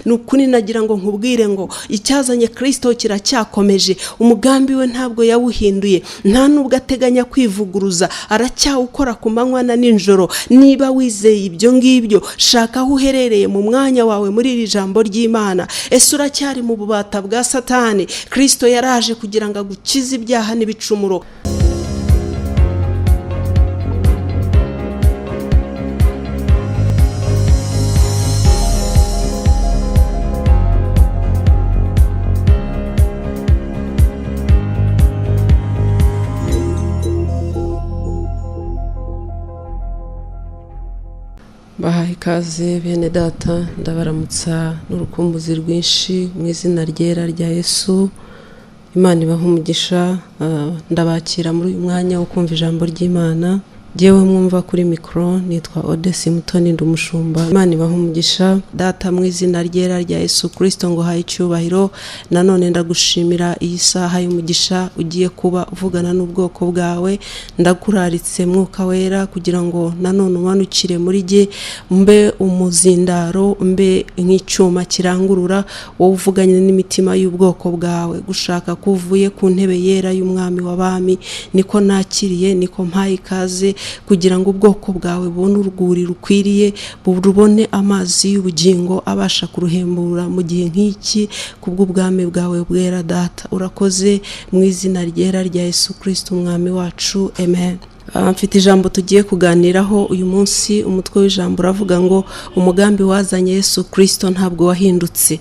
Ni ukuri, nagira ngo nkubwire ngo icyazanye Kirisito kiracyakomeje. Umugambi we ntabwo yawuhinduye, nta nubwo ateganya kwivuguruza, aracyawukora ku manywa na nijoro. Niba wizeye ibyo ngibyo, shaka aho uherereye mu mwanya wawe muri iri jambo ry'Imana. Ese uracyari mu bubata bwa Satani? Kirisito yaraje kugira ngo agukize ibyaha n'ibicumuro. Bahaye ikaze bene data, ndabaramutsa n'urukumbuzi rwinshi mu izina ryera rya Yesu. Imana ibaha umugisha. Ndabakira muri uyu mwanya wo kumva ijambo ry'Imana. Jyewe mwumva kuri mikoro nitwa Odesi Mutoni, ndi umushumba. Imana ibaha umugisha. Data, mu izina ryera rya Yesu Kirisito, ngo haye icyubahiro. Nanone ndagushimira iyi saha y'umugisha ugiye kuba uvugana n'ubwoko bwawe. Ndakuraritse, Mwuka Wera, kugira ngo nanone umanukire muri jye, mbe umuzindaro, mbe nk'icyuma kirangurura, wowe uvuganye n'imitima y'ubwoko bwawe. Gushaka ko uvuye ku ntebe yera y'Umwami w'abami, niko nakiriye, niko mpaye ikaze kugira ngo ubwoko bwawe bubone urwuri rukwiriye, rubone amazi y'ubugingo abasha kuruhembura mu gihe nk'iki, kubw'ubwami bwawe bwera. Data, urakoze, mu izina ryera rya Yesu Kirisito Umwami wacu, amen. Mfite ijambo tugiye kuganiraho uyu munsi. Umutwe w'ijambo uravuga ngo umugambi wazanye Yesu Kirisito ntabwo wahindutse.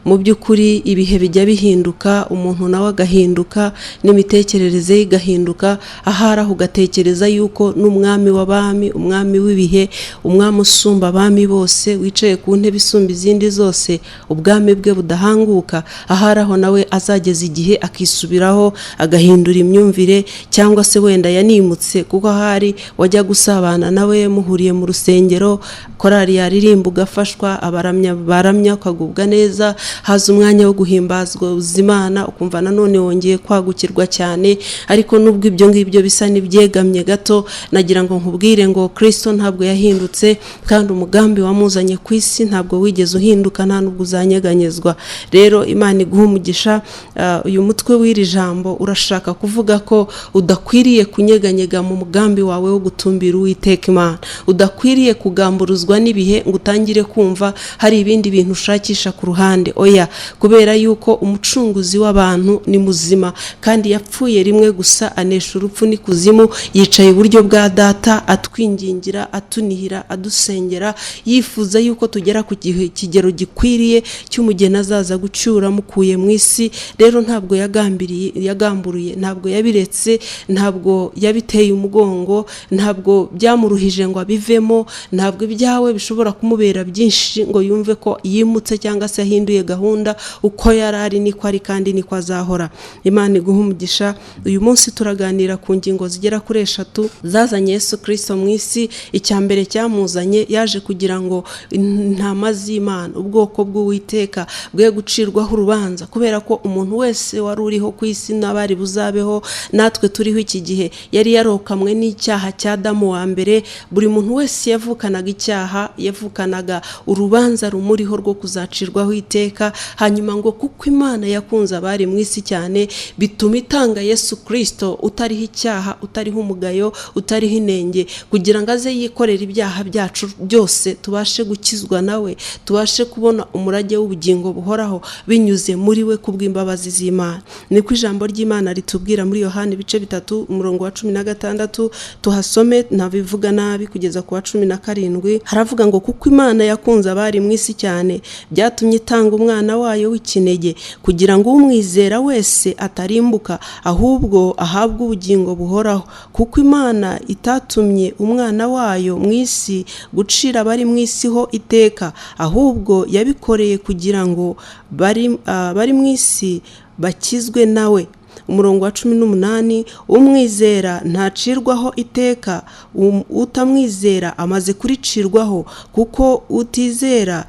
Mu by'ukuri ibihe bijya bihinduka, umuntu nawe agahinduka, n'imitekerereze ye igahinduka. Ahari aho ugatekereza yuko n'Umwami w'abami, Umwami w'ibihe, Umwami usumba abami bose, wicaye ku ntebe isumba izindi zose, ubwami bwe budahanguka, ahari aho nawe azageza igihe akisubiraho, agahindura imyumvire, cyangwa se wenda yanimutse, kuko ahari wajya gusabana nawe muhuriye mu rusengero, korari yaririmba ugafashwa, abaramya baramya ukagubwa neza, haza umwanya wo guhimbazwa Imana ukumva nanone wongeye kwagukirwa cyane. Ariko nubwo ibyo ngibyo bisa n'ibyegamye gato, nagira ngo nkubwire ngo Kirisito ntabwo yahindutse, kandi umugambi wamuzanye ku isi ntabwo wigeze uhinduka, nta nubwo uzanyeganyezwa. Rero Imana iguha umugisha. Uyu mutwe w'iri jambo urashaka kuvuga ko udakwiriye kunyeganyega mu mugambi wawe wo gutumbira Uwiteka Imana, udakwiriye kugamburuzwa n'ibihe ngo utangire kumva hari ibindi bintu ushakisha ku ruhande. Oya, kubera yuko Umucunguzi w'abantu ni muzima, kandi yapfuye rimwe gusa, anesha urupfu n'ikuzimu, yicaye iburyo bwa Data, atwingingira, atunihira, adusengera, yifuza yuko tugera ku kigero gikwiriye cy'umugeni azaza gucyura mukuye mu isi. Rero ntabwo yagambiriye, yagamburuye, ntabwo yabiretse, ntabwo yabiteye umugongo, ntabwo byamuruhije ngo abivemo, ntabwo ibyawe bishobora kumubera byinshi ngo yumve ko yimutse cyangwa se ahinduye gahunda. Uko yari ari niko ari, kandi niko azahora. Imana iguha umugisha. Uyu munsi turaganira ku ngingo zigera kuri eshatu zazanye Yesu Kirisito mu isi. Icya mbere cyamuzanye, yaje kugira ngo intama z'Imana, ubwoko bw'Uwiteka, bwe gucirwaho urubanza, kubera ko umuntu wese wari uriho ku isi n'abari buzabeho, natwe turiho iki gihe, yari yarokamwe n'icyaha cya Adamu wa mbere. Buri muntu wese yavukanaga icyaha, yavukanaga urubanza rumuriho rwo kuzacirwaho iteka. Hanyuma ngo kuko Imana yakunze abari mu isi cyane, bituma itanga Yesu Kirisito utariho icyaha, utariho umugayo, utariho inenge, kugira ngo aze yikorere ibyaha byacu byose, tubashe gukizwa nawe, tubashe kubona umurage w'ubugingo buhoraho binyuze muri we, kubw'imbabazi z'Imana. Niko ijambo ry'Imana ritubwira muri Yohani ibice 3, umurongo wa 16. Tuhasome, ntabivuga nabi, kugeza ku wa 17. Haravuga ngo: "Kuko Imana yakunze abari mu isi cyane, byatumye itanga umwana wayo w'ikinege, kugira ngo umwizera wese atarimbuka, ahubwo ahabwe ubugingo buhoraho. Kuko Imana itatumye umwana wayo mu isi gucira abari mu isi ho iteka, ahubwo yabikoreye kugira ngo bari mu isi bakizwe nawe." Umurongo wa 18: "Umwizera ntacirwaho iteka, utamwizera amaze kuricirwaho, kuko utizera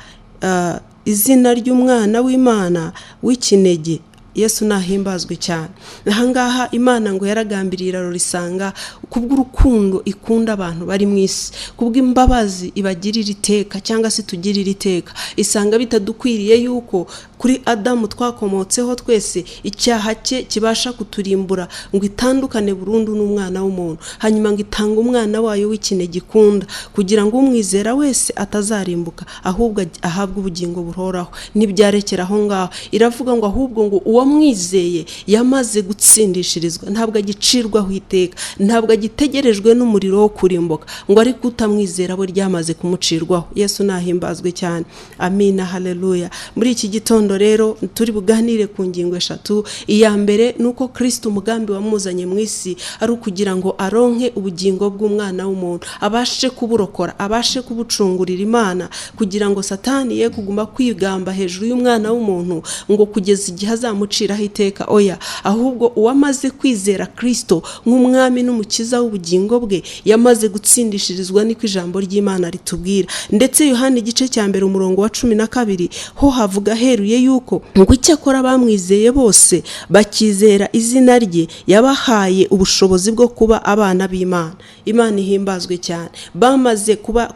izina ry'Umwana w'Imana w'ikinege." Yesu nahimbazwe cyane. Ahangaha Imana ngo yaragambiriye, irarora isanga Kubw'urukundo ikunda abantu bari mu isi, kubw'imbabazi ibagirira iteka cyangwa se itugirira iteka, isanga bitadukwiriye yuko kuri Adamu twakomotseho twese icyaha cye kibasha kuturimbura ngo itandukane burundu n'umwana w'umuntu, hanyuma ngo itange umwana wayo w'ikinege ikunda kugira ngo umwizera wese atazarimbuka ahubwo ahabwe ubugingo buhoraho. Ntibyarekera aho ngaho, iravuga ngo ahubwo ngo uwamwizeye yamaze gutsindishirizwa, ntabwo agicirwaho iteka, ntabwo agitegerejwe n'umuriro wo kurimbuka, ngo ariko utamwizera we ryamaze kumucirwaho. Yesu nahimbazwe cyane, amina, haleluya. Muri iki gitondo rero turi buganire ku ngingo eshatu. Iya mbere ni uko Kristo umugambi wamuzanye mu isi ari ukugira ngo aronke ubugingo bw'umwana w'umuntu, abashe kuburokora, abashe kubucungurira Imana, kugira ngo Satani ye kuguma kwigamba hejuru y'umwana w'umuntu ngo kugeza igihe azamuciraho iteka. Oya, ahubwo uwamaze kwizera Kristo nk'umwami n'umukiza w'ubugingo bwe yamaze gutsindishirizwa, niko ijambo ry'Imana ritubwira. Ndetse Yohana igice cya mbere umurongo wa 12 ho havuga heruye yuko ngo icyakora bamwizeye bose bakizera izina rye yabahaye ubushobozi bwo kuba abana b'Imana. Imana ihimbazwe cyane. Bamaze kuba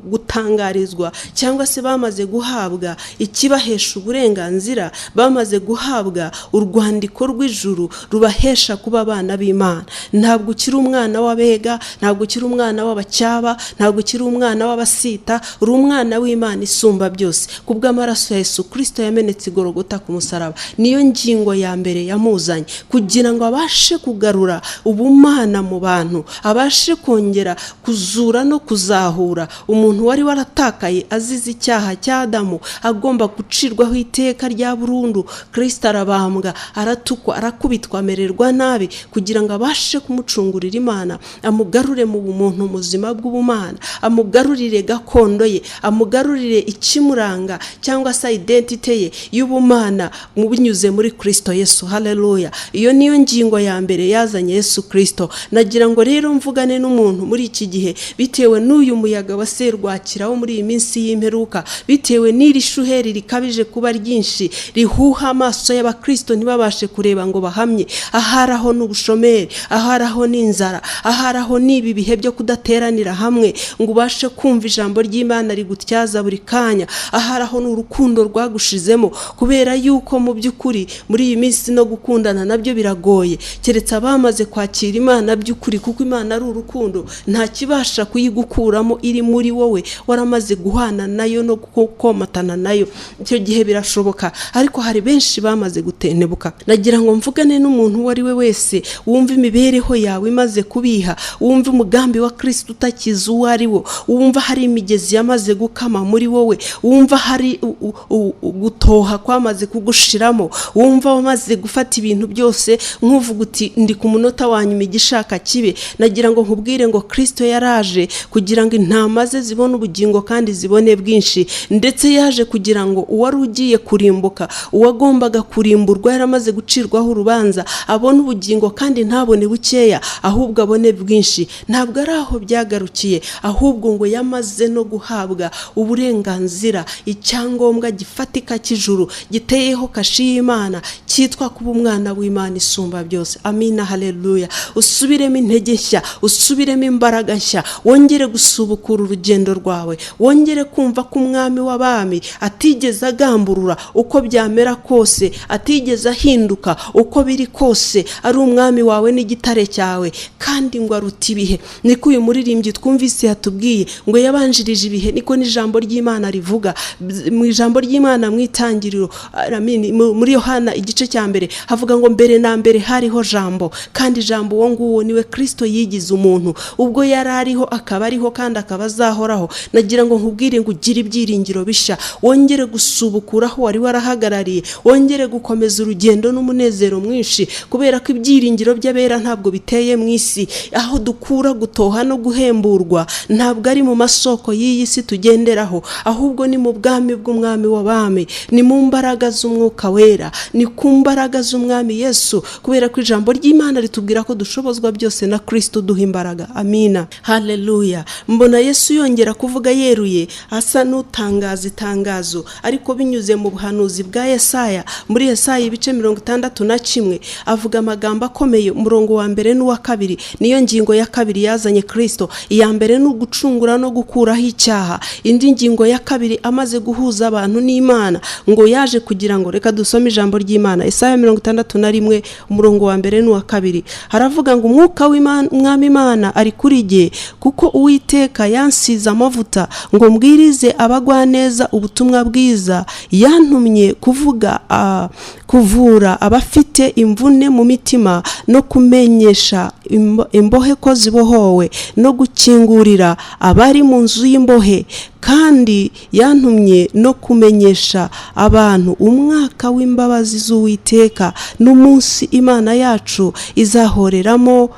gutangarizwa cyangwa se bamaze guhabwa ikibahesha uburenganzira, bamaze guhabwa urwandiko rw'ijuru rubahesha kuba abana b'Imana. Ntabwo ukiri umwana w'abega, ntabwo ukiri umwana w'abacyaba, ntabwo ukiri umwana w'abasita, uri umwana w'Imana isumba byose kubw'amaraso ya Yesu Kristo yamenetse igorogota ku musaraba. Niyo ngingo ya mbere yamuzanye kugira ngo abashe kugarura ubumana mu bantu, abashe kongera kuzura no kuzahura umuntu wari waratakaye azize icyaha cya Adamu, agomba gucirwaho iteka rya burundu. Kristo arabambwa, aratukwa, arakubitwa, amererwa nabi kugira ngo abashe kumucungurira Imana, amugarure mu bumuntu muzima bw'ubumana, amugarurire gakondo ye, amugarurire ikimuranga cyangwa se identite ye y'ubumana binyuze muri Kristo Yesu. Haleluya. Iyo niyo ngingo ya mbere yazanye Yesu Kristo. Nagira ngo rero mvugane n'umuntu muri iki gihe, bitewe n'uyu muyaga wa serwakira wo muri iyi minsi y'imperuka, bitewe n'iri shuheri rikabije kuba ryinshi rihuha amaso y'abakristo ntibabashe kureba ngo bahamye. Ahari aho n'ubushomeri, ahari aho n'inzara, ahari aho n'ibi bihe byo kudateranira hamwe ngo ubashe kumva ijambo ry'Imana rigutyaza buri kanya, ahari aho n'urukundo rwagushizemo, kubera yuko mu by'ukuri muri iyi minsi no gukundana nabyo biragoye, keretse abamaze kwakira Imana by'ukuri, kuko Imana ari urukundo, nta kibasha kuyigukuramo iri muri wowe waramaze guhana nayo no komatana nayo. Icyo gihe birashoboka, ariko hari benshi bamaze gutentebuka. Nagira ngo mvugane n'umuntu uwo ari we wese wumva imibereho yawe imaze kubiha, wumva umugambi wa Kristo utakiza uwo ari wo, wumva hari imigezi yamaze gukama muri wowe, wumva hari gutoha kwamaze kugushiramo, wumva wamaze gufata ibintu byose nk'uvuga uti ndi ku munota wa nyuma igishaka kibe. Nagira ngo nkubwire ngo Kristo yaraje kugira ngo intama ze zibone ubugingo kandi zibone bwinshi, ndetse yaje kugira ngo uwari ugiye kurimbuka, uwagombaga kurimburwa yaramaze gucirwaho urubanza, abone ubugingo kandi ntabone bukeya ahubwo abone bwinshi. Ntabwo ari aho byagarukiye, ahubwo ngo yamaze no guhabwa uburenganzira, icyangombwa gifatika cy'ijuru giteyeho kashi y'Imana cyitwa kuba umwana w'Imana isumba byose. Amina, haleluya. Usubiremo intege nshya, usubiremo imbaraga nshya, wongere gusubukura urugendo rwawe, wongere kumva ko umwami w'abami atigeze agamburura uko byamera kose, atigeze ahinduka uko biri kose, ari umwami wawe n'igitare cyawe, kandi ngo aruta ibihe. Niko uyu muririmbyi twumvise yatubwiye ngo yabanjirije ibihe, niko n'ijambo ry'Imana rivuga mu ijambo ry'Imana mu itangiriro, muri Yohana igice cya mbere havuga ngo mbere na mbere hariho jambo, kandi jambo uwo nguwo niwe Kristo yigize umuntu, ubwo yari ariho akaba ariho kandi akaba azahoraho. Nagira ngo nkubwire ngo ugire ibyiringiro bishya, wongere gusubukura aho wari warahagarariye, wongere gukomeza urugendo n'umunezero mwinshi, kubera ko ibyiringiro by'abera ntabwo biteye mu isi. Aho dukura gutoha no guhemburwa ntabwo ari mu masoko y'iyi si tugenderaho, ahubwo ni mu bwami bw'umwami w'abami, ni mu mbaraga z'umwuka wera, ni ku mbaraga z'umwami Yesu, kubera ko ijambo ry'Imana ritubwira ko dushobozwa byose na Kristo duha imbaraga. Amina, haleluya. Mbona Yesu yongera kuvuga yeruye, asa n'utangaza itangazo, ariko binyuze mu buhanuzi bwa Yesaya. Muri Yesaya ibice 61 avuga amagambo akomeye, umurongo wa mbere n'uwa kabiri. Niyo ngingo ya kabiri yazanye Kristo. Iya mbere ni ugucungura no gukuraho icyaha. Indi ngingo ya kabiri, amaze guhuza abantu n'Imana, ngo yaje kugira ngo, reka dusome ijambo ry'Imana, Yesaya 61, umurongo wa mbere n'uwa kabiri. Haravuga ngo: "Umwuka w'Umwami Imana ari kuri jye, kuko Uwiteka yansize amavuta ngo mbwirize abagwaneza ubutumwa bwiza, yantumye kuvuga kuvura abafite imvune mu mitima, no kumenyesha imbohe ko zibohowe, no gukingurira abari mu nzu y'imbohe. Kandi yantumye no kumenyesha abantu umwaka w'imbabazi z'Uwiteka, n'umunsi Imana yacu izahoreramo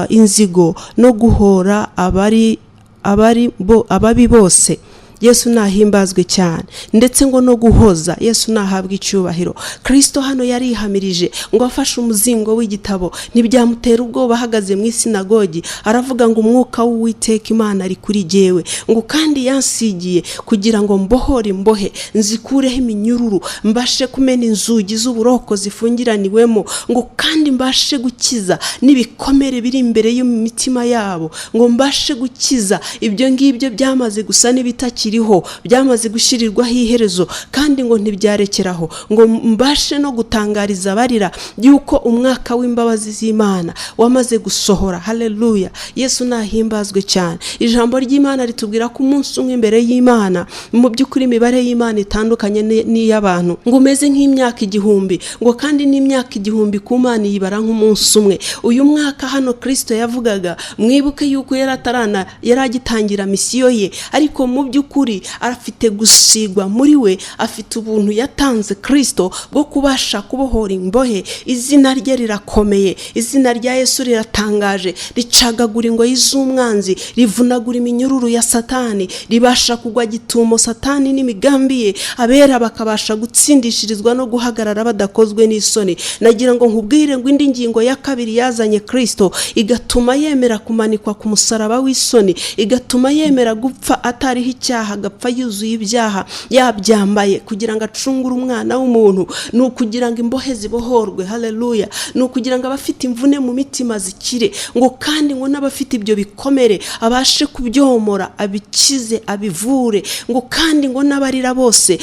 inzigo, no guhora abari abari bo ababi bose." Yesu nahimbazwe cyane. Ndetse ngo no guhoza. Yesu nahabwa icyubahiro. Kirisito hano yarihamirije ngo afashe umuzingo w'igitabo, ntibyamutera ubwoba. Ahagaze mu isinagogi aravuga ngo: "Umwuka w'Uwiteka Imana ari kuri jyewe, ngo kandi yansigiye kugira ngo mbohore imbohe, nzikureho iminyururu, mbashe kumena inzugi z'uburoko zifungiraniwemo, ngo kandi mbashe gukiza n'ibikomere biri imbere y'imitima yabo, ngo mbashe gukiza ibyo ngibyo byamaze gusa n'ibitakiriho, byamaze gushyirirwaho iherezo. Kandi ngo ntibyarekeraho, ngo mbashe no gutangariza abarira yuko umwaka w'imbabazi z'Imana wamaze gusohora." Haleluya, Yesu nahimbazwe cyane. Ijambo ry'Imana ritubwira ko umunsi umwe imbere y'Imana, mu by'ukuri imibare y'Imana itandukanye n'iy'abantu, ngo umeze nk'imyaka 1000, ngo kandi n'imyaka 1000 ku Mana yibara nk'umunsi umwe. Uyu mwaka hano Kirisito yavugaga, mwibuke yuko yari atarana, yari agitangira misiyo ye, ariko mu by'ukuri afite gusigwa muri we, afite ubuntu yatanze Kirisito bwo kubasha kubohora imbohe. Izina rye rirakomeye, izina rya Yesu riratangaje, ricagagura ingoyi z'umwanzi, rivunagura iminyururu ya Satani, ribasha kugwa gitumo Satani n'imigambi ye, abera bakabasha gutsindishirizwa no guhagarara badakozwe n'isoni. Nagira ngo nkubwire ngo indi ngingo ya kabiri yazanye Kirisito, igatuma yemera kumanikwa ku musaraba w'isoni, igatuma yemera gupfa atariho icyaha, agapfa yuzuye ibyaha yabyambaye, kugira ngo acungure umwana w'umuntu, ni ukugira ngo imbohe zibohorwe. Haleluya. Ni ukugira ngo abafite imvune mu mitima zikire, ngo kandi ngo n'abafite ibyo bikomere abashe kubyomora, abikize, abivure, ngo kandi ngo n'abarira bose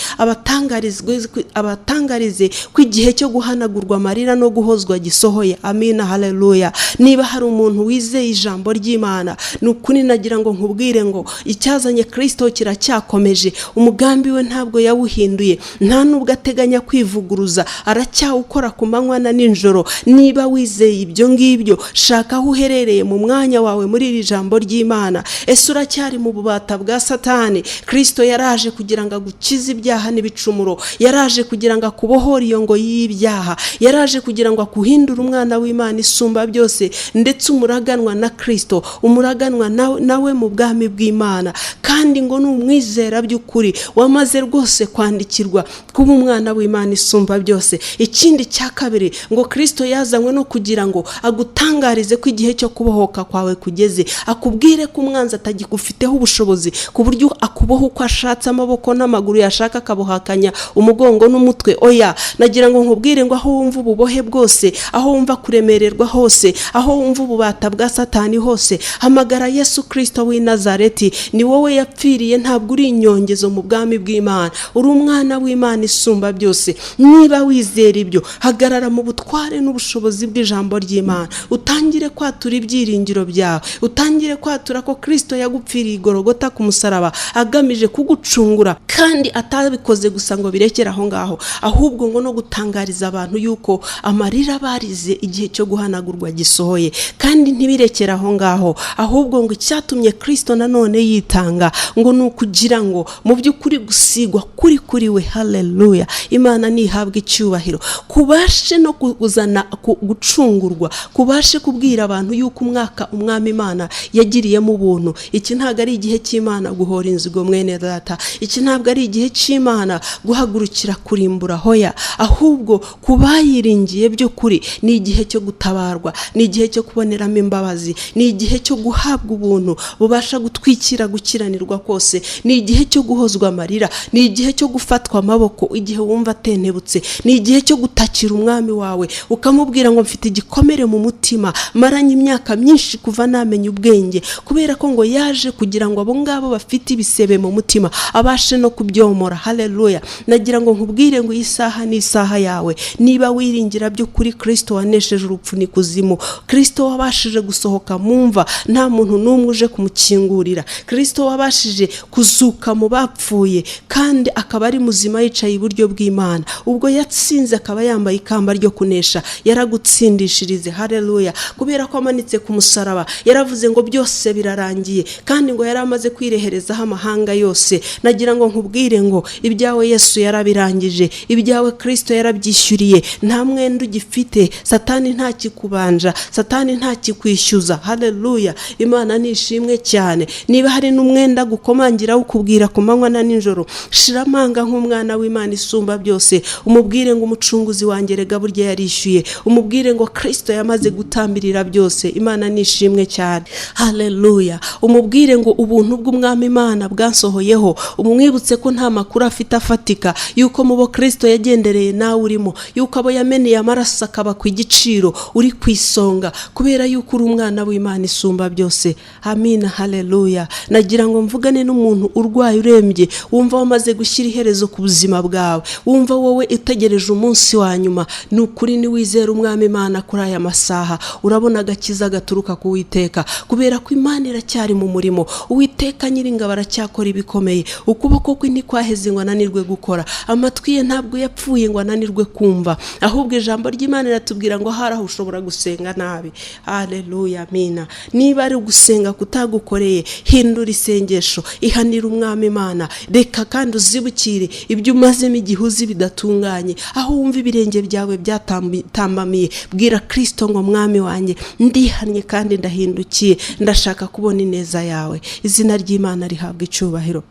abatangarize ko igihe cyo guhanagurwa amarira no guhozwa gisohoye. Amina, haleluya. Niba hari umuntu wizeye ijambo ry'Imana, ni ukuri nagira ngo nkubwire ngo icyazanye Kirisito kiracyakomeje. Umugambi we ntabwo yawuhinduye, nta nubwo ateganya kwivuguruza, aracyawukora ku manywa na nijoro. Niba wizeye ibyo ngibyo, shaka aho uherereye mu mwanya wawe muri iri jambo ry'Imana. Ese uracyari mu bubata bwa Satani? Kirisito yaraje kugira ngo agukize ibyaha n'ibicumuro, yaraje kugira ngo akubohore iyo ngoyi y'ibyaha, yaraje kugira ngo akuhindure umwana w'Imana isumba byose, ndetse umuraganwa na Kirisito, umuraganwa nawe mu bwami bw'Imana. Kandi ngo ni umwizera by'ukuri wamaze rwose kwandikirwa kuba umwana w'Imana isumba byose. Ikindi cya kabiri, ngo Kirisito yazanywe no kugira ngo agutangarize ko igihe cyo kubohoka kwawe kugeze, akubwire ko umwanzi atagifiteho ubushobozi ku buryo akuboha uko ashatse, amaboko n'amaguru, yashaka akabohakanya umugongo n'umutwe. Oya, nagira ngo nkubwire ngo aho wumva ububohe bwose, aho wumva kuremererwa hose, aho wumva ububata bwa Satani hose, hamagara Yesu Kirisito w'i Nazareti. Ni wowe yapfiriye, ntabwo uri inyongezo mu bwami bw'Imana, uri umwana w'Imana isumba byose. Niba wizera ibyo, hagarara mu butware n'ubushobozi bw'ijambo ry'Imana, utangire kwatura ibyiringiro byawe, utangire kwatura ko Kirisito yagupfiriye igorogota ku musaraba agamije kugucungura, kandi atabikoze gusa ngo birekere aho ngaho, ahubwo ngo no gutangariza abantu yuko amarira barize igihe cyo guhanagurwa gisohoye. Kandi ntibirekere aho ngaho, ahubwo ngo icyatumye Kirisito nanone yitanga ngo ni ukugira Kugira ngo mu by'ukuri gusigwa kuri we, haleluya, Imana ntihabwe icyubahiro, kubashe no kuzana gucungurwa, kubashe kubwira abantu yuko umwaka umwami Imana yagiriyemo ubuntu. Iki ntabwo ari igihe cy'Imana guhora inzigo, mwene data. Iki ntabwo ari igihe cy'Imana guhagurukira kurimbura, hoya. Ahubwo kubayiringiye by'ukuri ni igihe cyo gutabarwa, ni igihe cyo kuboneramo imbabazi, ni igihe cyo guhabwa ubuntu bubasha gutwikira gukiranirwa kose, ni igihe cyo guhozwa amarira, ni igihe cyo gufatwa amaboko igihe wumva atentebutse, ni igihe cyo gutakira umwami wawe ukamubwira ngo mfite igikomere mu mutima maranye imyaka myinshi kuva namenya ubwenge, kubera ko ngo yaje kugira ngo abo ngabo bafite ibisebe mu mutima abashe no kubyomora. Haleluya! Nagira ngo nkubwire ngo iyi saha ni isaha yawe. Niba wiringira by'ukuri Kirisito wanesheje urupfu n'ikuzimu, Kirisito wabashije gusohoka mu mva nta muntu n'umwe uje kumukingurira, Kirisito wabashije kuzuka mu bapfuye kandi akaba ari muzima yicaye iburyo bw'Imana, ubwo yatsinze akaba yambaye ikamba ryo kunesha, yaragutsindishirize. Haleluya! Kubera ko amanitse ku musaraba yaravuze ngo byose birarangiye, kandi ngo yari amaze kwireherezaho amahanga yose. Nagira ngo nkubwire ngo ibyawe Yesu yarabirangije, ibyawe Kirisito yarabyishyuriye, nta mwenda ugifite, Satani ntakikubanja, Satani ntakikwishyuza. Haleluya! Imana nishimwe cyane. Niba hari n'umwenda gukomangira ukubwira ku manywa na nijoro, shira amanga nk'umwana w'Imana isumba byose, umubwire ngo umucunguzi wanjye rega burya yarishyuye, umubwire ngo Kirisito yamaze gutambirira byose. Imana nishimwe cyane. Haleluya! Umubwire ngo ubuntu bw'umwami Imana bwansohoyeho, umwibutse ko nta makuru afite afatika yuko mu bo Kirisito yagendereye nawe urimo, yuko abo yameneye amaraso akaba ku igiciro uri ku isonga, kubera yuko uri umwana w'Imana isumba byose. Amina, haleluya! Nagira ngo mvugane n'umuntu urwaye, urembye, wumva wamaze gushyira iherezo ku buzima bwawe, wumva wowe utegereje umunsi wa nyuma. Ni ukuri niwizera umwami Imana kuri aya masaha, urabona agakiza gaturuka ku Uwiteka, kubera ko Imana iracyari mu murimo. Uwiteka Nyiringabo aracyakora ibikomeye. Ukuboko kwe ntikwaheze ngo ananirwe gukora, amatwi ye ntabwo yapfuye ngo ananirwe kumva. Ahubwo ijambo ry'Imana riratubwira ngo hari aho ushobora gusenga nabi. Haleluya, amina. Niba ari ugusenga kutagukoreye, hindura isengesho, ihanira umwami Imana. Reka kandi uzibukire ibyo umazemo igihe uzi bidatunganye, aho wumva ibirenge byawe byatambamiye, bwira Kirisito ngo mwami wanjye, ndihannye kandi ndahindukiye, ndashaka kubona ineza yawe. Izina ry'Imana rihabwa icyubahiro.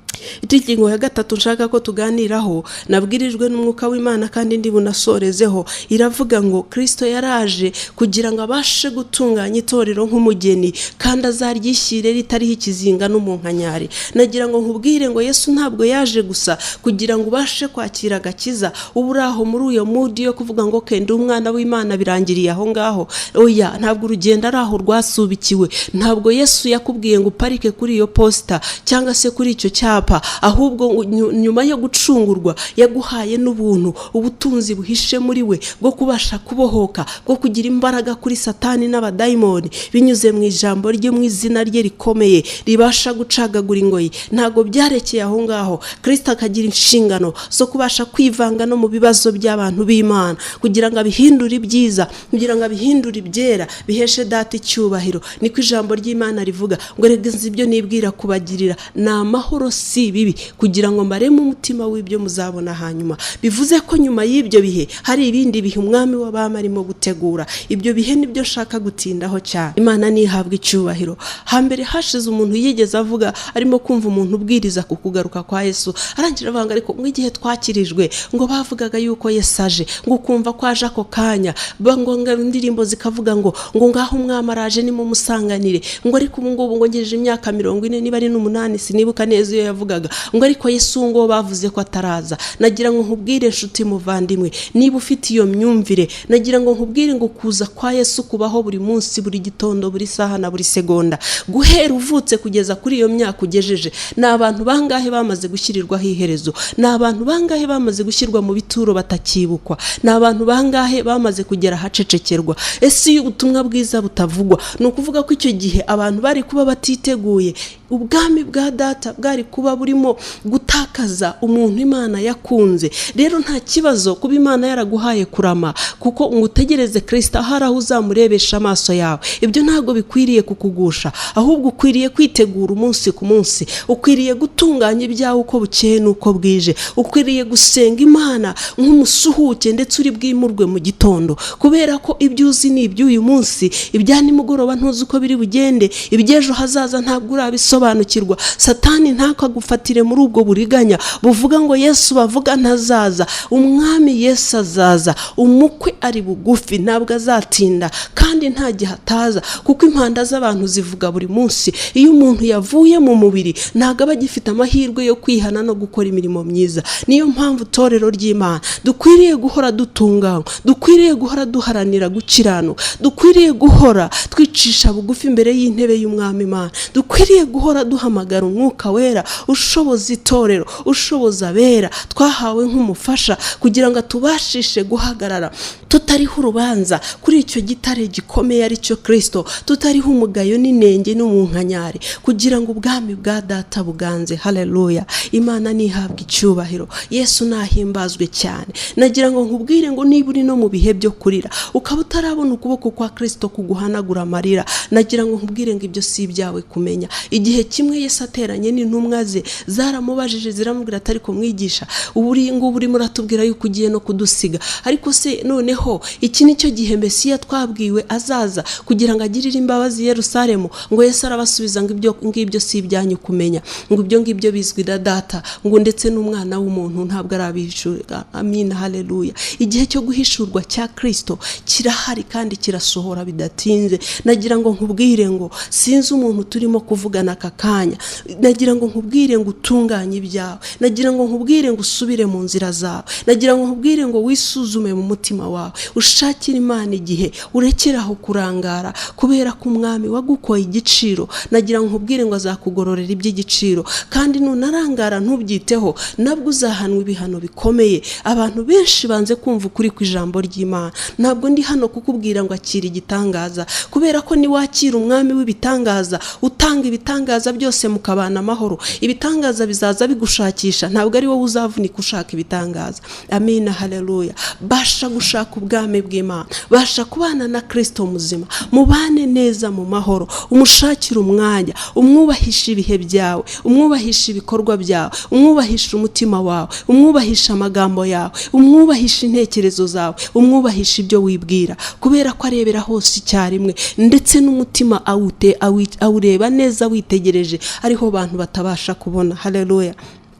Ingingo ya gatatu nshaka ko tuganiraho, nabwirijwe n'umwuka w'Imana kandi ndi bunasorezeho, iravuga ngo Kirisito yaraje kugira ngo abashe gutunganya itorero nk'umugeni, kandi azaryishyire ritariho ikizinga n'umunkanyari. Nagira ngo nkubwire ngo Yesu ntabwo yaje gusa kugira ngo ubashe kwakira agakiza, uba uri aho muri uyo mood yo kuvuga ngo kenda umwana w'Imana birangiriye aho ngaho. Oya, ntabwo urugendo ari aho rwasubikiwe. Ntabwo Yesu yakubwiye ngo uparike kuri iyo posita cyangwa se kuri icyo cyapa, ahubwo nyuma yo gucungurwa yaguhaye n'ubuntu, ubutunzi buhishe muri we bwo kubasha kubohoka, bwo kugira imbaraga kuri Satani n'abadayimoni binyuze mu ijambo rye, mu izina rye rikomeye ribasha gucagagura ingoyi. Ntabwo byarekeye aho ngaho, Kirisito akagira inshingano zo kubasha kwivanga no mu bibazo by'abantu b'Imana kugira ngo abihindure ibyiza, kugira ngo abihindure ibyera, biheshe data icyubahiro. Niko ijambo ry'Imana rivuga ngo rega nzi ibyo nibwira kubagirira, ni amahoro si bibi, kugira ngo mbareme umutima w'ibyo muzabona hanyuma. Bivuze ko nyuma y'ibyo bihe hari ibindi bihe umwami w'abami arimo gutegura. Ibyo bihe nibyo nshaka gutindaho cyane. Imana ntihabwe icyubahiro. Hambere hashize umuntu yigeze avuga, arimo kumva umuntu ubwiriza ku kugaruka kwa Yesu, arangira avuga ngo ariko nk'igihe twakirijwe ngo bavugaga yuko Yesu aje, ngo ukumva ko aje ako kanya, ngo indirimbo zikavuga ngo ngaho umwami araje nimumusanganire, ngo ariko ubu ngubu ngo ngejeje imyaka 40 niba ari n'8 sinibuka neza iyo yavugaga, ngo ariko Yesu ngo bavuze ko ataraza. Nagira ngo nkubwire inshuti muvandimwe, niba ufite iyo myumvire, nagira ngo nkubwire ngo kuza kwa Yesu kubaho buri munsi, buri gitondo, buri saha na buri segonda, guhera uvutse kugeza kuri iyo myaka ugejeje. Ni abantu bangahe bamaze gushyirirwaho iherezo? Ni abantu bangahe bamaze gushyirwa mu bituro batakibukwa? Ni abantu bangahe bamaze kugera ahacecekerwa? Ese iyo ubutumwa bwiza butavugwa, ni ukuvuga ko icyo gihe abantu bari kuba batiteguye? Ubwami bwa Data bwari kuba burimo gutakaza umuntu Imana yakunze. Rero nta kibazo kuba Imana yaraguhaye kurama, kuko ngo utegereze Kirisito ahari aho uzamurebesha amaso yawe, ibyo ntabwo bikwiriye kukugusha, ahubwo ukwiriye kwitegura umunsi ku munsi, ukwiriye gutunganya ibyawe uko bukeye n'uko bwije, ukwiriye gusenga Imana nk'umusuhuke ndetse uri bwimurwe mu gitondo, kubera ko ibyo uzi ni iby'uyu munsi, ibya nimugoroba ntuzi uko biri bugende, iby'ejo hazaza ntabwo urabisobanukirwa. Satani ntakagufatire muri ubwo buriganya buvuga ngo Yesu bavuga ntazaza. Umwami Yesu azaza, umukwe ari bugufi, ntabwo azatinda kandi nta gihe ataza, kuko impanda z'abantu zivuga buri munsi. Iyo umuntu yavuye mu mubiri ntabwo aba agifite amahirwe yo kwihana no gukora imirimo myiza. Niyo mpamvu itorero ry'Imana dukwiriye guhora dutunganywa, dukwiriye guhora duharanira gukiranuka, dukwiriye guhora twicisha bugufi imbere y'intebe y'Umwami Imana, dukwiriye guhora duhamagara Umwuka Wera ushoboza itorero, ushoboza abera twahawe nk'umufasha, kugira ngo atubashishe guhagarara tutariho urubanza kuri icyo gitare gikomeye aricyo Kirisito, tutariho umugayo n'inenge n'umunkanyari, kugira ngo ubwami bwa Data buganze. Haleluya! Imana ntihabwe icyubahiro, Yesu nahimbazwe cyane. Nagira ngo nkubwire ngo niba uri no mu bihe byo kurira ukaba utarabona ukuboko kwa Kirisito kuguhanagura amarira, nagira ngo nkubwire ngo ibyo si ibyawe kumenya. Igihe kimwe Yesu ateranye n'intumwa ze, zaramubajije ziramubwira ati: "Ariko mwigisha, ubu ngubu urimo uratubwira yuko ugiye no kudusiga, ariko se noneho iki ni cyo gihe Mesiya twabwiwe azaza kugira ngo agirire imbabazi Yerusalemu?" Ngo Yesu arabasubiza ngo: "Ibyo ngibyo si ibyanyu kumenya, ngo ibyo ngibyo bizwi na Data, ngo ndetse n'Umwana w'umuntu ntabwo arabihishurira." Amina, haleluya! Igihe cyo guhishurwa cya Kirisito kirahari kandi kirasohora bidatinze. Nagira ngo nkubwire ngo sinzi umuntu turimo kuvugana aka kanya, nagira ngo nkubwire ngo utunganye ibyawe, nagira ngo nkubwire ngo usubire mu nzira zawe, nagira ngo nkubwire ngo wisuzume mu mutima wawe, ushakire Imana igihe, urekere aho kurangara, kubera ko Umwami wagukoye igiciro, nagira ngo nkubwire ngo azakugororera iby'igiciro. Kandi nunarangara ntubyiteho, nabwo uzahanwa ibihano bikomeye. Abantu benshi banze kumva ukuri kw'ijambo ry'Imana. Ntabwo ndi hano kukubwira ngo akira igitangaza, kubera ko niwakira Umwami w'ibitangaza utanga ibitangaza byose mukabana amahoro, ibitangaza bizaza bigushakisha, ntabwo ari wowe uzavunika ushaka ibitangaza. Amina, haleluya! Basha gushaka ubwami bw'Imana, basha kubana na Kirisito muzima, mubane neza mu mahoro, umushakire umwanya, umwubahishe ibihe byawe, umwubahishe ibikorwa byawe, umwubahishe umutima wawe, umwubahishe amagambo yawe, umwubahishe intekerezo zawe, umwubahishe ibyo wibwira, kubera ko arebera hose icyarimwe, ndetse n'umutima awute awureba neza witegereje, ariho bantu batabasha kubona. Haleluya!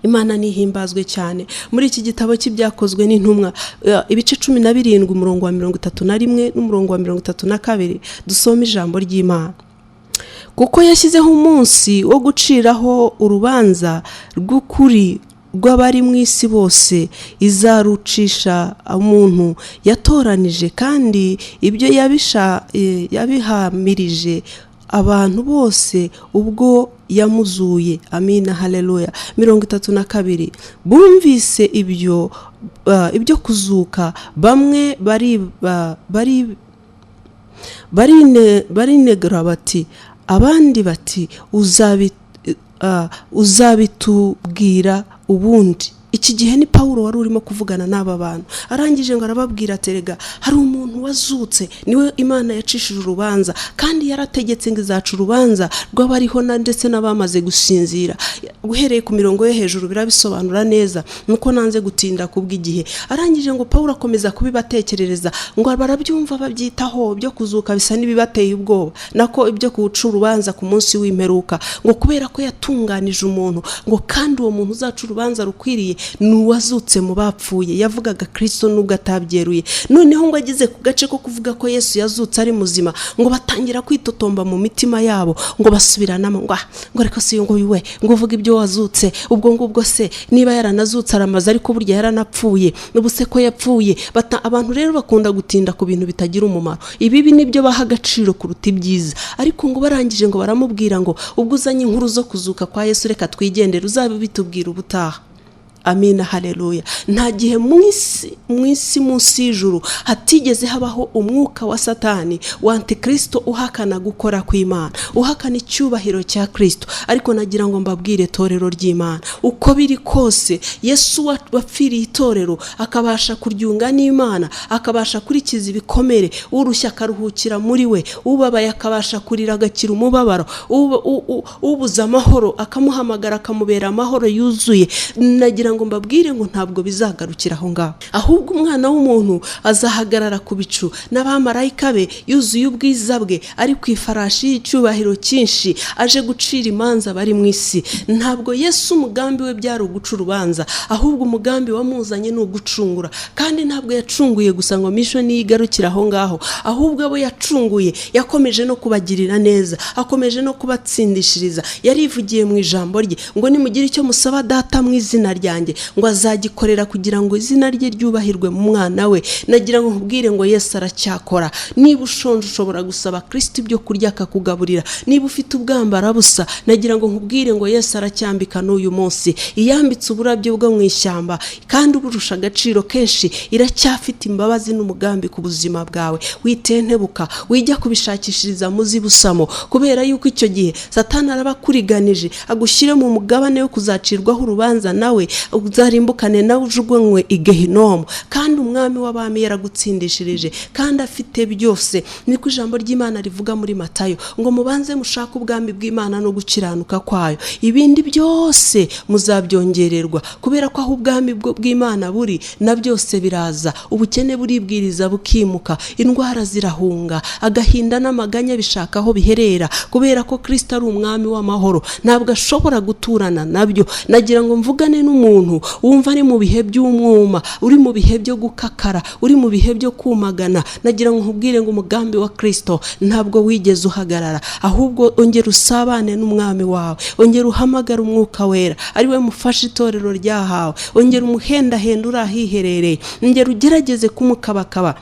Imana nihimbazwe cyane. Muri iki gitabo cy'Ibyakozwe n'Intumwa, ibice 17, umurongo wa 31 n'umurongo wa 32, dusome ijambo ry'Imana: "Kuko yashyizeho umunsi wo guciraho urubanza rw'ukuri rw'abari mu isi bose, izarucisha umuntu yatoranije, kandi ibyo yabihamirije abantu bose ubwo yamuzuye." Amina, haleluya! 32: "Bumvise ibyo kuzuka, bamwe barinegura bati, abandi bati: 'Uzabitubwira ubundi.'" Iki gihe ni Pawulo wari urimo kuvugana n'aba bantu. Arangije ngo arababwira ati: "Erega hari umuntu wazutse, niwe Imana yacishije urubanza, kandi yarategetse ngo izaca urubanza rw'abariho ndetse n'abamaze gusinzira." Uhereye ku mirongo yo hejuru birabisobanura neza, nuko nanze gutinda kubw'igihe. Arangije ngo Pawulo akomeza kubibatekerereza, ngo barabyumva babyitaho, byo kuzuka bisa n'ibibateye ubwoba, nako ibyo kuwuca urubanza ku munsi w'imperuka, ngo kubera ko yatunganije umuntu, ngo kandi uwo muntu uzaca urubanza rukwiriye ni uwazutse mu bapfuye. Yavugaga Kirisito nubwo atabyeruye. Noneho ngo ageze ku gace ko kuvuga ko Yesu yazutse ari muzima, ngo batangira kwitotomba mu mitima yabo, ngo basubiranamo ngo: "Ah, ngo ariko si ngo we ngo uvuge ibyo wazutse, ubwo ngubwo se niba yaranazutse aramaze, ariko burya yaranapfuye, ubu se ko yapfuye?" Abantu rero bakunda gutinda ku bintu bitagira umumaro, ibibi nibyo baha agaciro kuruta ibyiza. Ariko ngo barangije ngo baramubwira ngo: "Ubwo uzanye inkuru zo kuzuka kwa Yesu, reka twigendere, uzabe bitubwira ubutaha." Amina, haleluya. Nta gihe mu isi munsi y'ijuru hatigeze habaho umwuka wa Satani wa antikristo uhakana gukora kw'Imana, uhakana icyubahiro cya Kristo. Ariko nagira ngo mbabwire torero ry'Imana, uko biri kose Yesu wapfiriye itorero akabasha kuryunga n'Imana, akabasha kurikiza ibikomere, urushya akaruhukira muri we, ubabaye akabasha kurira agakira umubabaro, ubuze amahoro akamuhamagara akamubera amahoro yuzuye. Nagira ngo mbabwire ngo ntabwo bizagarukira aho ngaho, ahubwo umwana w'umuntu azahagarara ku bicu n'abamarayika be yuzuye ubwiza bwe, ari ku ifarashi y'icyubahiro cyinshi, aje gucira imanza bari mu isi. Ntabwo Yesu umugambi we byari uguca urubanza, ahubwo umugambi wamuzanye ni ugucungura. Kandi ntabwo yacunguye gusa ngo mission yigarukira aho ngaho, ahubwo abo yacunguye yakomeje no kubagirira neza, akomeje no kubatsindishiriza. Yarivugiye mu ijambo rye ngo nimugire icyo musaba Data mu izina ryanjye, ngo azagikorera kugira ngo izina rye ryubahirwe mu mwana we. Nagira ngo nkubwire ngo Yesu aracyakora. Niba ushonje ushobora gusaba Kristo ibyo kurya akakugaburira. Niba ufite ubwambara busa, nagira ngo nkubwire ngo Yesu aracyambika n'uyu munsi. Iyambitse uburabyo bwo mu ishyamba kandi uburusha agaciro kenshi, iracyafite imbabazi n'umugambi ku buzima bwawe. Witentebuka, wijya kubishakishiriza muzi busamo, kubera yuko icyo gihe Satani arabakuriganije agushyire mu mugabane wo kuzacirwaho urubanza, nawe uzarimbukane nawe ujugunywe i Gehinomu. Kandi umwami w'abami yaragutsindishirije kandi afite byose. Niko ijambo ry'Imana rivuga muri Matayo ngo mubanze mushake ubwami bw'Imana no gukiranuka kwayo, ibindi byose muzabyongererwa. Kubera ko aho ubwami bw'Imana buri na byose biraza. Ubukene buribwiriza bukimuka, indwara zirahunga, agahinda n'amaganya bishaka aho biherera, kubera ko Kristo ari umwami w'amahoro, ntabwo ashobora guturana nabyo. Nagira ngo mvugane n'umuntu wumva ari mu bihe by'umwuma, uri mu bihe byo gukakara, uri mu bihe byo kumagana. Nagira ngo nkubwire ngo umugambi wa Kristo ntabwo wigeze uhagarara, ahubwo ongera usabane n'umwami wawe, ongera uhamagara umwuka wera ari we mufasha itorero ryahawe, ongera umuhendahenda uri ahiherereye, ongera ugerageze kumukabakaba.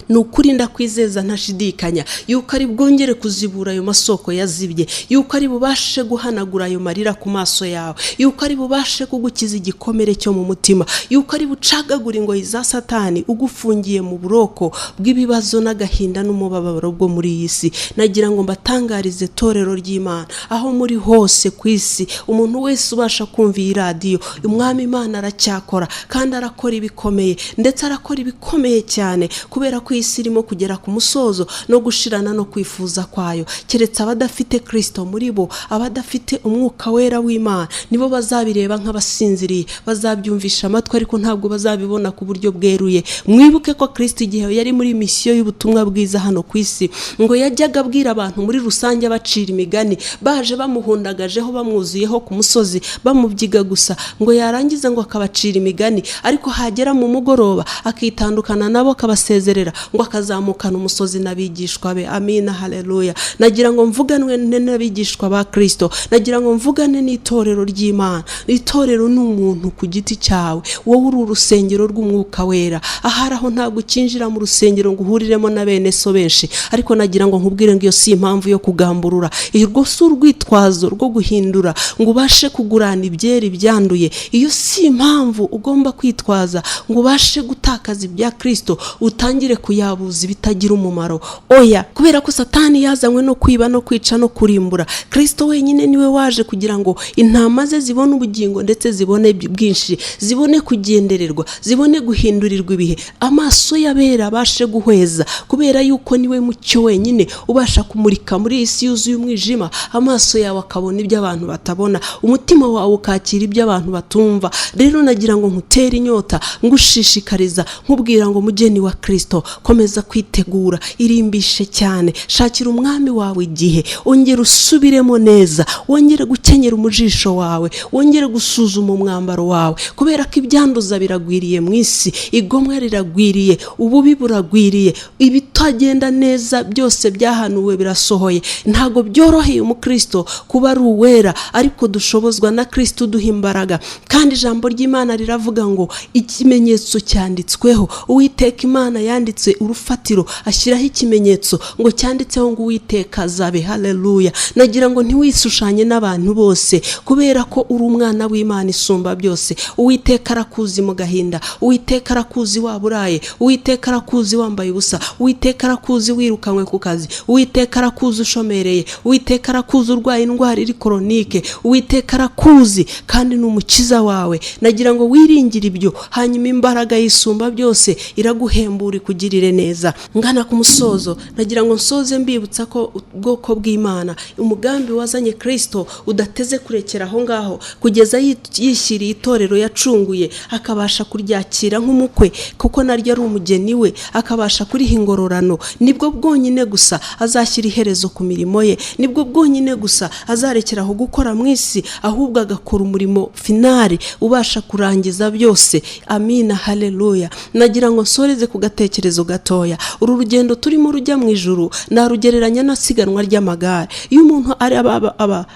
Ni ukuri ndakwizeza ntashidikanya yuko ari bwongere kuzibura ayo masoko yazibye, yuko ari bubashe guhanagura ayo marira ku maso yawe, yuko ari bubashe kugukiza igikomere cyo mu mutima, yuko ari bucagagura ingoyi za Satani ugufungiye mu buroko bw'ibibazo n'agahinda n'umubabaro bwo muri iyi si. Nagira ngo mbatangarize torero ry'Imana aho muri hose ku isi, umuntu wese ubasha kumva iyi radiyo, umwami Imana aracyakora kandi arakora ibikomeye, ndetse arakora ibikomeye cyane, kubera ko isi irimo kugera ku musozo no gushirana no kwifuza kwayo. Keretse abadafite Kristo muri bo, abadafite umwuka wera w'Imana, nibo bazabireba nk'abasinziriye, bazabyumvisha amatwi ariko ntabwo bazabibona ku buryo bweruye. Mwibuke ko Kristo igihe yari muri misiyo y'ubutumwa bwiza hano ku isi, ngo yajyaga abwira abantu muri rusange abacira imigani, baje bamuhundagajeho bamwuzuyeho ku musozi bamubyiga gusa, ngo yarangiza ngo akabacira imigani, ariko hagera mu mugoroba akitandukana nabo akabasezerera, ngo akazamukana umusozi n'abigishwa be. Amina, haleluya. Nagira ngo mvuganwe n'abigishwa ba Kristo, nagira ngo mvugane n'itorero ry'Imana. Itorero ni umuntu ku giti cyawe, wowe uri urusengero rw'umwuka wera. Ahari aho ntabwo ukinjira mu rusengero ngo uhuriremo na bene so benshi, ariko nagira ngo nkubwire ngo iyo si impamvu yo kugamburura, irwo si urwitwazo rwo guhindura ngo ubashe kugurana ibyera ibyanduye. Iyo si impamvu ugomba kwitwaza ngo ubashe gutakaza ibya Kristo utangire kuyabuza ibitagira umumaro. Oya, kubera ko Satani yazanywe no kwiba no kwica no kurimbura. Kristo wenyine niwe waje kugira ngo intama ze zibone ubugingo, ndetse zibone bwinshi, zibone kugendererwa, zibone guhindurirwa ibihe, amaso y'abera abashe guhweza, kubera yuko niwe mucyo wenyine ubasha kumurika muri iyi si yuzuye umwijima. Amaso yawe akabona ibyo abantu batabona, umutima wawe ukakira ibyo abantu batumva. Rero nagira ngo nkutere inyota, ngushishikariza, nkubwira ngo mugeni wa Kristo, komeza kwitegura, irimbishe cyane, shakira umwami wawe igihe, ongera usubiremo neza, wongere gukenyera umujisho wawe, wongere gusuzuma umwambaro wawe, kubera ko ibyanduza biragwiriye mu isi, igomwa riragwiriye, ububi buragwiriye, ibituma Ibitagenda neza byose byahanuwe birasohoye. Ntabwo byoroheye umukristo kuba ari uwera, ariko dushobozwa na Kristo uduha imbaraga. Kandi ijambo ry'Imana riravuga ngo ikimenyetso cyanditsweho. Uwiteka Imana yanditse urufatiro, ashyiraho ikimenyetso ngo cyanditseho ngo Uwiteka azabe. Haleluya! Nagira ngo ntiwishushanye n'abantu bose, kubera ko uri umwana w'Imana isumba byose. Uwiteka arakuzi mu gahinda, Uwiteka arakuzi waba uraye, Uwiteka arakuzi wambaye ubusa, Uwiteka arakuzi wirukanywe ku kazi, Uwiteka arakuzi ushomereye, Uwiteka arakuzi urwaye indwara iri chronique, Uwiteka arakuzi kandi ni umukiza wawe. Nagira ngo wiringire ibyo, hanyuma imbaraga yisumba byose iraguhembura, ikugirire neza. Ngana ku musozo, nagira ngo nsoze mbibutsa ko ubwoko bw'Imana, umugambi wazanye Kristo udateze kurekera aho ngaho kugeza yishyiriye itorero yacunguye, akabasha kuryakira nk'umukwe, kuko naryo ari umugeni we, akabasha kuriha ingororano. Nibwo bwonyine gusa azashyira iherezo ku mirimo ye, nibwo bwonyine gusa azarekeraho gukora mu isi, ahubwo agakora umurimo final ubasha kurangiza byose. Amina, haleluya. Nagira ngo nsoreze ku gatekerezo gatoya. Uru rugendo turimo rujya mu ijuru narugereranya n'asiganwa ry'amagare. Iyo umuntu ari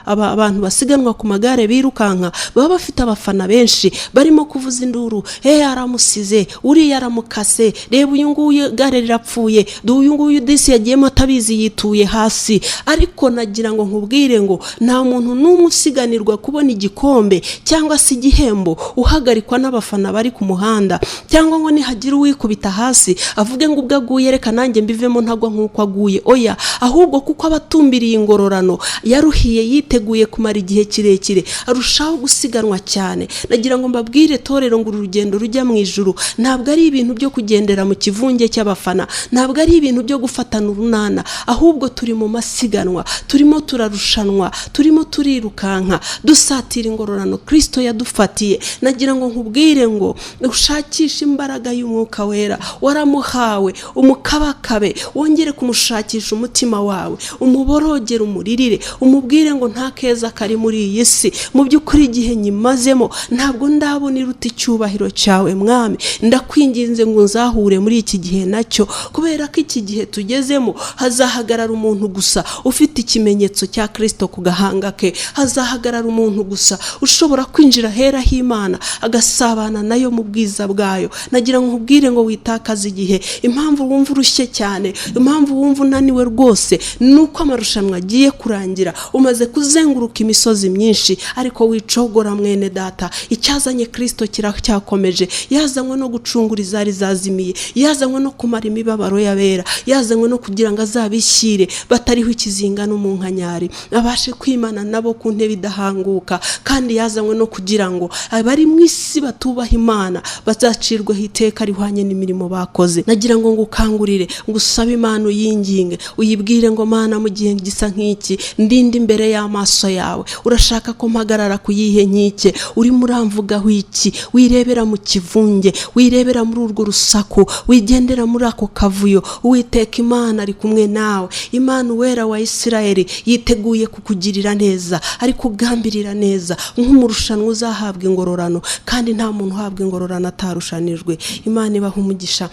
abantu basiganwa ku magare birukanka, baba bafite abafana benshi barimo kuvuza induru: "He, aramusize uriya, aramukase, reba uyu nguyu igare rirapfuye, uyu nguyu disi yagiyemo atabizi yituye hasi." Ariko nagira ngo nkubwire ngo nta muntu n'umwe usiganirwa kubona igikombe cyangwa se igihembo uhagarikwa n'abafana bari ku muhanda, cyangwa ngo nihagira uwikubita hasi avuge ngo ubwo aguye reka nanjye mbivemo ntagwa nk'uko aguye. Oya, ahubwo kuko aba atumbiriye ingororano yaruhiye, yiteguye kumara igihe kirekire, arushaho gusiganwa cyane. Nagira ngo mbabwire torero ngo uru rugendo rujya mu ijuru ntabwo ari ibintu byo kugendera mu kivunge cy'abafana, ntabwo ari ibintu byo gufatana urunana, ahubwo turi mu masiganwa, turimo turarushanwa, turimo turirukanka dusatira ingororano Kristo yadufatiye. Nagira ngo nkubwire ngo ushakishe imbaraga y'Umwuka Wera, waramuhawe, umukabakabe, wongere kumushakisha umutima wawe, umuborogere, umuririre, umubwire ngo nta keza kari muri iyi si. Mu by'ukuri igihe nyimazemo ntabwo ndabona iruta icyubahiro cyawe, Mwami. Ndakwinginze ngo nzahure muri iki gihe nacyo, kubera ko iki gihe tugezemo hazahagarara umuntu gusa ufite ikimenyetso cya Kristo ku gahanga ke, hazahagarara umuntu gusa ushobora kwinjira ahera h'Imana agasabana nayo mu bwiza bwayo. Nagira ngo nkubwire ngo witakaze igihe. Impamvu wumva urushye cyane, impamvu wumva unaniwe rwose, ni uko amarushanwa agiye kurangira, umaze kuzenguruka imisozi myinshi. Ariko wicogora, mwene data, icyazanye Kristo kiracyakomeje. Yazanywe no gucungura izari zazimiye, yazanywe no kumara imibabaro y'abera, yazanywe no kugira ngo azabishyire batariho ikizinga n'umunkanyari, abashe kwimana nabo ku ntebe idahanguka. Kandi yazanywe no kugira ngo abari mu isi batubaha Imana bazacirweho iteka rihwanye n'imirimo bakoze. Nagira ngo ngukangurire ngo usabe Imana, uyinginge, uyibwire ngo: "Mana, mu gihe gisa nk'iki ndinde imbere y'amaso yawe, urashaka ko mpagarara ku yihe nkike? Urimo uramvugaho iki?" Wirebera mu kivunge, wirebera muri urwo rusaku, wigendera muri ako kavuyo. Uwiteka Imana ari kumwe nawe. Imana Uwera wa Isirayeli yiteguye kukugirira neza, ari kugambirira neza nk'umurushanwa uzahabwa ingororano, kandi nta muntu uhabwa ingororano atarushanijwe. Imana ibaha umugisha.